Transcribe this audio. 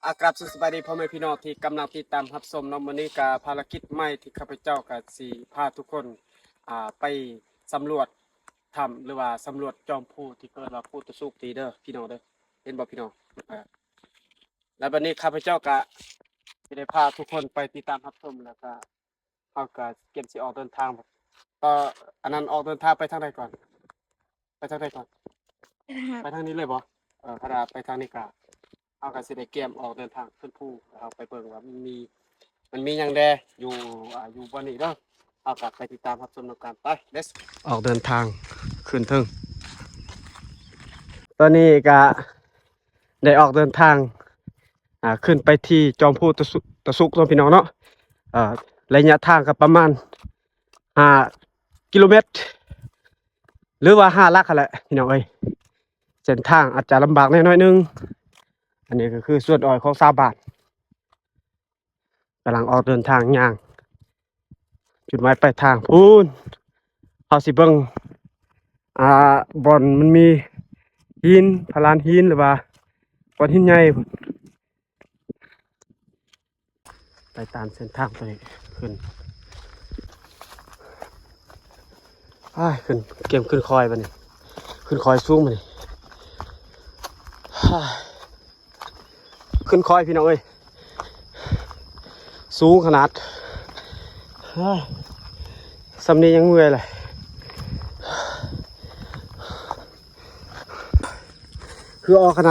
ອາ ກາບສະບາຍດີພໍ່ແມ່ພີ່ນ້ອງທີ່ກຳລັງຕິດຕາມຮັບຊົມເນາະ. ມື້ນີ້ກະພາລະກິດໃໝ່ທີ່ຂ້າພະເຈົ້າກະຊິພາທຸກຄົນ ອາ ໄປສຳຫຼວດຖ້ຳ ຫຼືວ່າສຳຫຼວດຈອມພູທີ່ເອີ້ນວ່າພູຕະສຸກນີ້ເດີພີ່ນ້ອງເດີ. ເຫັນບໍ່ພີ່ນ້ອງ? ອາ ແລ້ວບັດນີ້ຂ້າພະເຈົ້າກະຊິໄດ້ພາທຸກຄົນໄປຕິດຕາມຮັບຊົມ ແລ້ວກະ ເຮົາກະກຽມຊິອອກເດີນທາງ ຕໍ່ ອັນນັ້ນອອກເດີນທາງໄປທາງໃດກ່ອນ? ໄປທາງໃດກ່ອນ? ໄປທາງນີ້ເລີຍບໍ່? ເອີ ຄັນວ່າໄປທາງນີ້ກະ ເຮົາກະຊິໄດ້ກຽມອອກເດີນທາງຂຶ້ນພູ ເຮົາໄປເບິ່ງວ່າມັນມີ ມັນມີຫຍັງແດ່ຢູ່ ອາ ຢູ່ບ່ອນນີ້ເດີ. ເຮົາກະໄປຕິດຕາມຮັບຊົມນຳກັນ ໄປ ເລດ ອອກເດີນທາງຂຶ້ນເທິງ. ຕອນນີ້ກະໄດ້ອອກເດີນທາງ ອາ ຂຶ້ນໄປທີ່ຈອມພູຕະສຸ ຕະສຸກເນາະພີ່ນ້ອງເນາະ. ເອີ ໄລຍະທາງກະປະມານຫ້າກິໂລແມັດ ຫຼືວ່າຫ້າຫຼັກຫັ້ນແຫຼະພີ່ນ້ອງເອີຍ. ເສັ້ນທາງອາດຈະລຳບາກແດ່ໜ້ອຍໜຶ່ງ. ອັນນີ້ກະຄືສວນອ້ອຍຂອງຊາວບ້ານ ກຳລັງອອກເດີນທາງຍ່າງ ຈຸດໝາຍປາຍທາງພຸ້ນ. ເຮົາຊິເບິ່ງ ອາ ບ່ອນມັນມີຫີນ ພະລານຫີນ ຫຼືວ່າກ້ອນຫີນໃຫຍ່ພຸ້ນ. ໄປຕາມເສັ້ນທາງຕົວນີ້ຂຶ້ນ ອ້າຍ ຂຶ້ນ ກຽມຂຶ້ນຄອຍບັດນີ້ ຂຶ້ນຄອຍສູງບັດນີ້ ອ້າຍ ຂຶ້ນຄອຍພີ່ນ້ອງເອີຍ ສູງຂະໜາດ ອ້າຍ ສ່ຳນີ້ຍັງເມື່ອຍເລີຍ ເຫື່ອອອກຂະໜາດ.